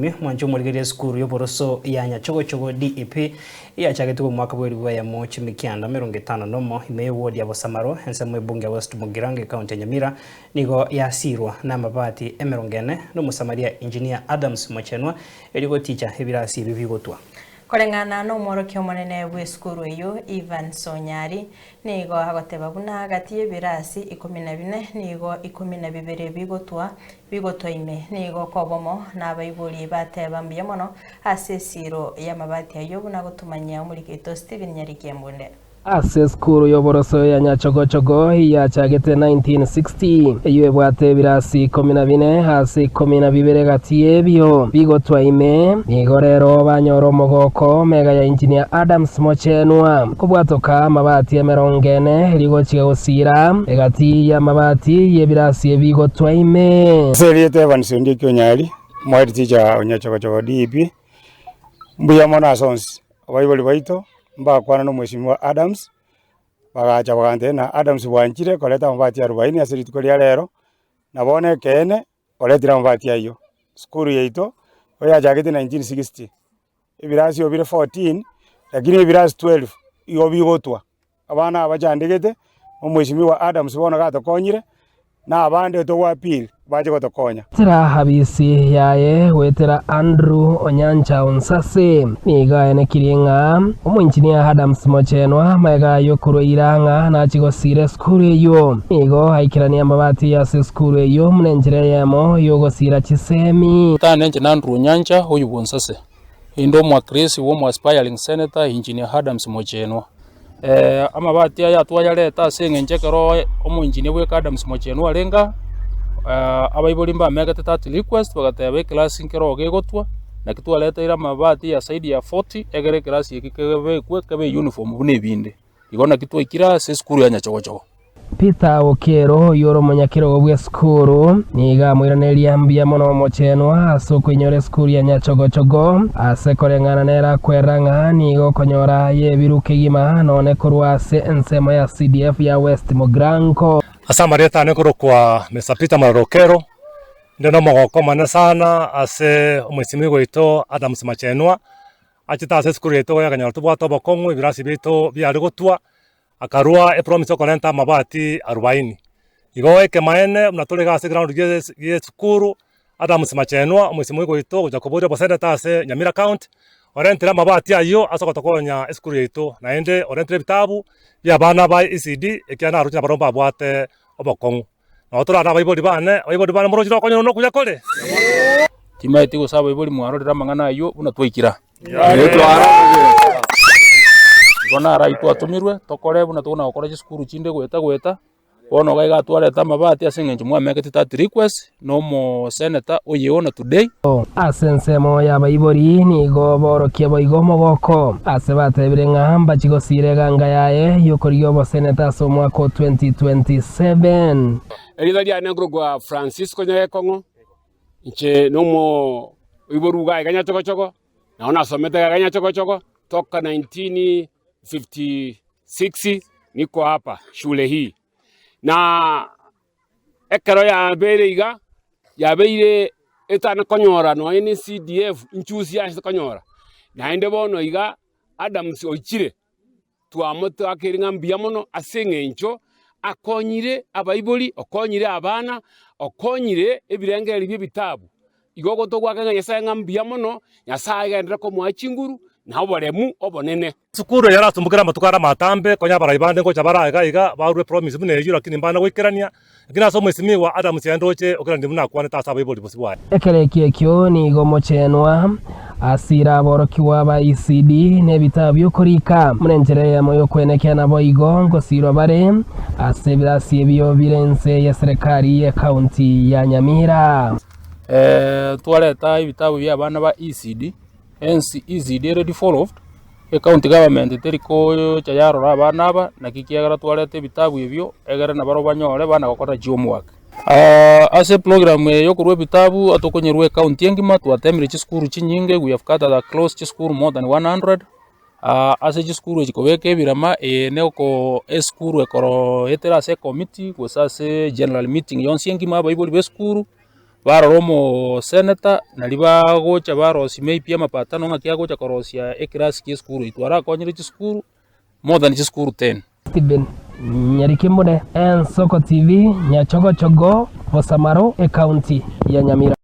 Mwanche omorigereria esukuru y'oboroso ya Nyachogochogo DEP eyachagetigwe omwaka bw'elifu eyemo chimikianda emerongo etano nomo ime y'eward ya Bosamaro ensemo ebunge ya West Mugirango ecounty ya Nyamira nigo yasirwa namabati emerongo ene nomosamaria Engineer Adams Mochenwa erio goticha ebirasi ebi bigotwa. Koreng'ana nomworokia omonene bw'esukuru eyio Evans Onyari nigo agoteba buna gati y'ebirasi ikomi na bine nigo ikomi na bibere bigotwa Bigotwa ime nigo kobomo, na abaibori bateba mbuya mono ase esiiro y'amabati ayio buna gotumanyia omoriki oito Stephen Nyariki Embunde. Ase esukuru y'oboroso ya Nyachogochogo eyachagete 1960, eyio ebwate ebirasi ikomi na bine ase ikomi na bibere gati y'ebio bigotwa ime, nigo rero banyora omogoko mega ya Engineer Adams Mochenwa kobwatoka amabati emerongo ene rigochiga gosiira egati y'amabati y'ebirasi ebi gotwa ime. Ase erieta Evans Ondieki Onyari, omohead teacher o Nyachogochogo DEB, mbuya mono ase onsi, abaibori baito mbakwana na omwesimwa Adams, bagacha bagantebia ng'a Adams bwanchire koreta amabati arubaini ase rituko ria rero, na bono ekeene oretire amabati ayio. Sukuru yaito nigo yachagete 1960, ebirasi obire 14, lakini ebirasi 12 igo bigotwa. Abana aba bachandegete, omwesimigwa Adams bono gatokonyire, na abande togo appeal bache gotokonya. Goetera habisi yaye goetera Andrew Onyancha Onsase, nigo aenekirie ng'a omoinjinia Adams Mochenwa magega y'okorwa eira ng'a nachie gosiira esukuru eyio. Nigo aikeranie amabati ase esukuru eyio buna enchera eyemo y'ogosiira chisemi. Tane inche n'Andrew Onyancha oyio bw'Onsase, inde omwakilisi bw'omo aspiring senator Engineer Adams Mochenwa. Amabati aya twayareta ase eng'encho ekero omoengineer bweka Adams Mochenwa arenge aa, abaibori mbamegete that request bagateba eclass nkero gegotwa, naki twareteire amabati ya zaidi ya 40 egere eclass eke kebekwe kebe uniform buna ebinde. Igo naki twaikire ase esukuru ya Nyachogochogo. Peter Okello, oyio ore omonyakerogo bw'esukuru, nigo amoiraneria mbuya mono omochenwa ase okoinyora esukuru ya Nyachogochogo, ase koreng'ana nere akwerera ng'a nigo okonyora aye ebiru kegima none korwa ase ensemo ya CDF ya West Mugirango. Ase amarieta ane nkorokwa Mister Peter Maroro Okello, inde nomogoko omonene sana ase omoisimigwa oito Adams Machenwa, achete ase esukuru yaito akanyora tobwate obokong'u ebirasi biaito biare gotwa, Akarua epromise okorenta amabati arubaini. Igo ekemaene buna tore iga ase eground gie esukuru, Adams Machenwa omoisia oito ogocha koboria oboseneta ase Nyamira county, orentire amabati ayio ase ogotokonya esukuru yaito, naende orentire ebitabu bia abana ba ECD ekiagera naroche nabarabwo mbabwate obokong'u. Nabo torare abaibori bane, abaibori bane moroche nokonyora nokuya kore? Timaeti gose abaibori mwarorire amang'ana ayio buna twaikire aa. Igo naro ayio twatomirwe tokore buna tokona gokora chisukuru chinde goeta goeta, bono iga iga twareta amabati ase eng'encho mwamekete that request na omosenator oyeona today. Ase ensemo y'abaibori nigo borokia boigo omogoko, ase batebire ng'a mbachie gosiira eganga yaye y'okorigia oboseneta ase omwaka o 2027. Erieta riane nkorokwa Francisco Nyagekong'o, inche nomoiboru iga iga Nyachogochogo, nabo nasomete iga iga Nyachogochogo toka 1956 niko hapa shule hii. Na ekero yabeire iga, yabeire etana konyora nonya ne CDF nchusi ase konyora, naende bono iga Adams oichire. Twamotakeire ng'a mbuya mono ase engencho akonyire abaibori, okonyire abana, okonyire ebirengererio bi'ebitabu. Igo ogotogoaka ng'a Nyasae ng'a mbuya mono, Nyasae agenderere komoa chinguru na oboremu obonene. Sukuru eye yarasumbokire amatuko are amatambe, konya abarai bande ngocha bare iga iga, barue promise buna eyio lakini mbana goikerania, lakini ase omwesimigwa Adams aye ndoche okeranirie buna akwanete ase abaibori bosio bwaye. Ekero ekio ekio nigo omochenwa asire aborokigwa ba ECD n'ebitabo bi'okorika buna enchera eyemo y'okwenekia naboigo ngosirwa bare ase ebirasi ebio bire inse y'eserekari y'ecounty ya Nyamira. Twareta ebitabu bia abana ba ECD, hence ECD ere devolved, ecounty government teri kocha yarora abana aba, naki ekiagera twareta ebitabu ebio, egere nabarobwo banyore bana gokora chihomework. Ase eprogram eye ya okorwa ebitabu atokonyerwa ecounty engima, twatemire chisukuru chinyinge, we have gathered across chisukuru more than 100, ase chisukuru echi kobeka ebirama, eye ne oko esukuru ekoroetera ase ecommittee gose ase general meeting yonsi engima abaibori ba esukuru. Barora omoseneta, naria bagocha barosia maybe amapatano ng'aki agocha korosia eclass kia esukuru eywo. Twarakonyire chisukuru more than chisukuru ten. Stephen Nyarikimune, Ensoko TV, Nyachogochogo, Bosamaro, Ekaunti ya Nyamira.